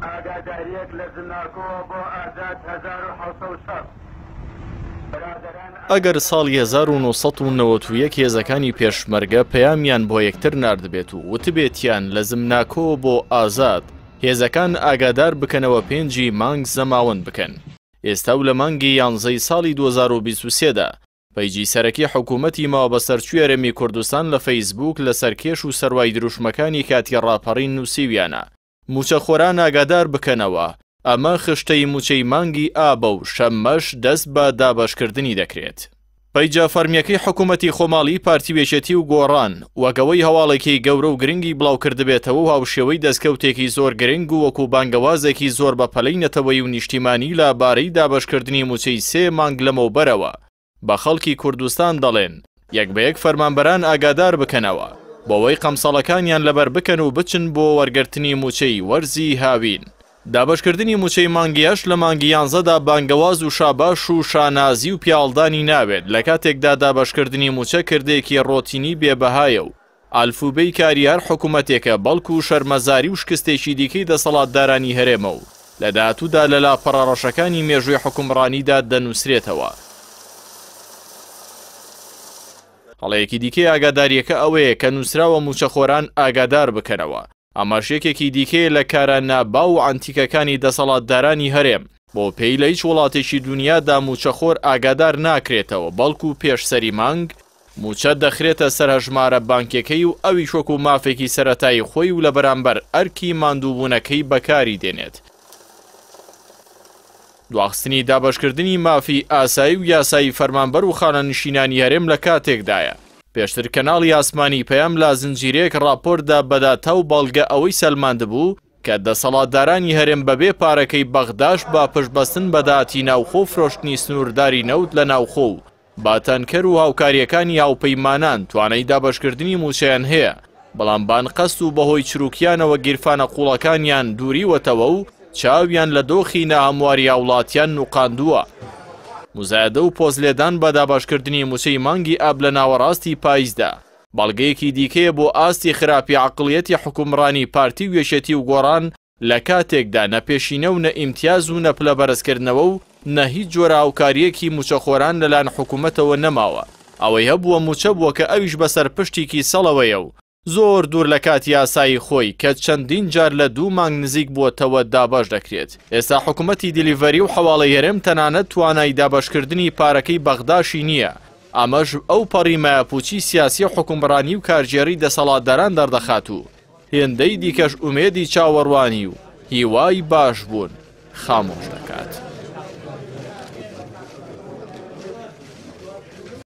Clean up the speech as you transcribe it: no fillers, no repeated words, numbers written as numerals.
ئاگاداریەک لە زمناکۆوە بۆ ئازاد 1760 برادەران. ئەگەر ساڵی 1991 هێزەکانی پێشمەرگە پەیامیان بۆ یەکتر ناردبێت و وتبێتیان لە زمناکۆوە بۆ ئازاد هێزەکان ئاگادار بکەنەوە پێنجی مانگ زەماوەند بکەن، ئێستا و لە مانگی یانزەی ساڵی 2023 دا پەیجی سەرەکی حکوومەتی ماوەبەسەرچووی هەرێمی کوردستان لە فەیسبووک لەسەر کێش و سەروای دروشمەکانی کاتی ڕاپەڕین نووسیویانە، مووچەخۆران ئاگادار بکەنەوە، ئەمە خشتەی مووچەی مانگی ئابە و شەممەش دەست بە دابەشکردنی دەکرێت. پەیجە فەرمییەکەی حکوومەتی خۆماڵیی پارتی و یەکێتی و گۆڕان، وەک ئەوەی هەواڵێکی گەورە و گرنگی بڵاوکردبێتەوە و هاوشێوەی دەستکەوتێکی زۆر گرنگ و وەکو بانگەوازێکی زۆر بەپەلەی نەتەوەیی و نیشتیمانی لە بارەی دابەشکردنی مووچەی سێ مانگ لەمەوبەرەوە بە خەڵکی کوردستان دەڵێن، یەک بە یەک فەرمانبەران ئاگادار بکەنەوە، بەوەی قەمسەڵەکانیان لەبەر بکەن و بچن بۆ وەرگرتنی مووچەی وەرزی هاوین. دابەشکردنی مووچەی مانگی هەشت لە مانگی یانزەدا بانگەواز و شاباش و شانازی و پیاهەڵدانی ناوێت، لە کاتێکدا دابەشکردنی مووچە کردەیەکی ڕۆتینی بێ بەهایە و ئەلفوبێی کاری هەر حکومەتێکە، بەڵکو شەرمەزاری و شکستێکی دیکەی دەسەڵاتدارانی هەرێمە و لە داهاتوودا لە لاپەڕە ڕەشەکانی مێژووی حوکمڕانیدا دەنووسرێتەوە. هەڵەیەکی دیکەی ئاگادارییەکە ئەوەیە کە نووسراوە مووچەخۆران ئاگادار بکەنەوە، ئەمەش یەکێکی دیکەیە لە کارە ناباو و عەنتیکەکانی دەسەڵاتدارانی هەرێم، بۆ پێی لە هیچ وڵاتێکی دونیادا مووچەخۆر ئاگادار ناکرێتەوە، بەڵکو پێش سەری مانگ مووچە دەخرێتە سەر هەژمارە بانکیەکەی و ئەویش وەکو مافێکی سەرەتایی خۆی و لەبەرامبەر ئەرکی ماندووبوونەکەی بەکاری دێنێت. دواخستنی دابەشکردنی مافی ئاسایی و یاسایی فەرمانبەر و خانەنشینانی هەرێم لە کاتێکدایە، پێشتر کەناڵی ئاسمانی پەیام لە زنجیرەیەک ڕاپۆرتدا بە داتا و بەڵگە ئەوەی سەلماندبوو کە دەسەڵاتدارانی هەرێم بەبێ پارەکەی بەغداش بە پشتبەستن بە داهاتی ناوخۆ و فرۆشتنی سنوورداری نەوت لە ناوخۆ و بە تەنکەر و هاوکارییەکانی هاوپەیمانان توانای دابەشکردنی مووچەیان هەیە، بەڵام بە ئەنقەست و بەهۆی چروکیانەوە گیرفانە قووڵەکانیان دووریوەتەوە و چاویان لە دۆخی ناهەمواری هاوڵاتیان نوقاندووە. موزایەدە و پۆزلێدان بە دابەشکردنی مووچەی مانگی ئاب لە ناوەڕاستی پایزدا، بەڵگەیەکی دیکەیە بۆ ئاستی خراپی عەقڵیەتی حوکمڕانی پارتی و یەکێتی و گۆڕان لە کاتێکدا نە پێشینە و نە ئیمتیاز و نە پلە بەرزکردنەوە و نە هیچ جۆرە هاوکارییەکی مووچەخۆران لەلایەن حکومەتەوە نەماوە، ئەوەی هەبووە مووچە بووە کە ئەویش بەسەر پشتی کیسەڵەوەیە و زۆر دوور لە کاتی یاسایی خۆی کە چەندین جار لە دوو مانگ نزیک بووەتەوە دابەش دەکرێت. ئێستا حکومەتی دیلیڤەری و حەواڵەی هەرێم تەنانەت توانای دابەشکردنی پارەکەی بەغداشی نییە، ئەمەش ئەوپەڕی مایەپووچی سیاسی حوکمڕانی و کارگێڕی دەسەڵاتداران دەردەخات و هێندەی دیکەش ئومێدی چاوەڕوانی و هیوای باشبوون خامۆش دەکات.